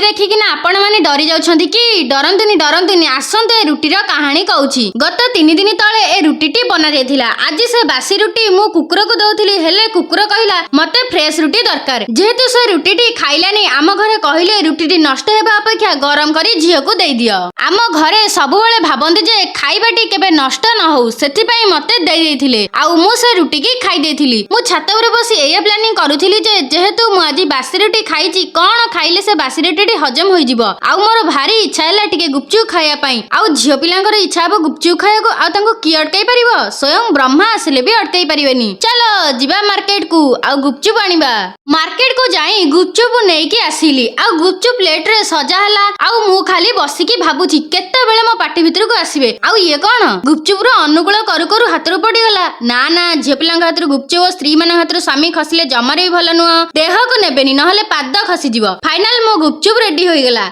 ଦେଖିକିନା ଆପଣ ମାନେ ଡରି ଯାଉଛନ୍ତି କି? ଡରନ୍ତୁନି, ଡରନ୍ତୁନି। ଆସନ୍ତୁ, ଏ ରୁଟିର କାହାଣୀ କହୁଛି। ଗତ 3 ଦିନ ତଳେ ଏ ରୁଟିଟି ବନା ଯାଇଥିଲା। ଆଜି ସେ ବାସି ରୁଟି ମୁଁ କୁକୁରକୁ ଦଉଥିଲି, ହେଲେ କୁକୁର କହିଲା, "ମତେ ଫ୍ରେଶ ରୁଟି ଦରକାର।" ଯେହେତୁ ସେ ରୁଟିଟି ଖାଇଲାନି, ଆମ ଘରେ କହିଲେ, "ରୁଟିଟି ନଷ୍ଟ ହେବା ଅପେକ୍ଷା ଗରମ କରି ଝିଅକୁ ଦେଇଦିଅ।" ଆମ ଘରେ ସବୁବେଳେ ଭାବନ୍ତି ଯେ ଖାଇବାଟି କେବେ ନଷ୍ଟ ନ ହଉ, ସେଥିପାଇଁ ମତେ ଦେଇ ଦେଇଥିଲେ ଆଉ ମୁଁ ସେ ରୁଟିକି ଖାଇ ଦେଇଥିଲି। ମୁଁ ଛାତ ଉପରେ ବସି ଏଇଆ ପ୍ଲାନିଂ କରୁଥିଲି ଯେ ଯେହେତୁ ମୁଁ ଆଜି ବାସି ରୁଟି ଖାଇଛି, କଣ ଖାଇଲେ ସେ ବାସି ରୁଟିଟି ହଜମ ହୋଇଯିବ। ଆଉ ମୋର ଭାରି ଇଚ୍ଛା ହେଲା ଟିକେ ଗୁପଚୁପ ଖାଇବା ପାଇଁ। ଆଉ ଝିଅ ପିଲାଙ୍କର ଇଚ୍ଛା ହବ ଗୁପଚୁପ ଖାଇବାକୁ, ଆଉ ତାଙ୍କୁ କିଏ ଅଟକାଇ ପାରିବ? ସ୍ୱୟଂ ବ୍ରହ୍ମା ଆସିଲେ ବି ଅଟକାଇ ପାରିବେନି। ଚାଲ ଯିବା ମାର୍କେଟକୁ ଆଉ ଗୁପଚୁପ ଆଣିବା। ମାର୍କେଟକୁ ଯାଇ ଗୁପଚୁପ ନେଇକି ଆସିଲି ଆଉ ଗୁପଚୁପ ପ୍ଲେଟରେ ସଜା ହେଲା। ଆଉ ମୁଁ ଖାଲି ବସିକି ଭାବୁଛି, କେତେବେଳେ ମୋ ପାଟି ଭିତରକୁ ଆସିବେ। ଆଉ ଇଏ କଣ? ଗୁପଚୁପର ଅନୁକୂଳ କରୁ କରୁ ହାତରୁ ପଡିଗଲା। ନା ନା, ଝିଅ ପିଲାଙ୍କ ହାତରୁ ଗୁପଚୁପ, ସ୍ତ୍ରୀ ମାନଙ୍କ ହାତରୁ ସ୍ୱାମୀ ଖସିଲେ ଜମାରେ ବି ଭଲ ନୁହଁ। ଦେହକୁ ନେବେନି, ନହେଲେ ପାଦ ଖସିଯିବ। ଫାଇନାଲ ମୋ ଗୁପଚୁପ ରେଡି ହୋଇଗଲା।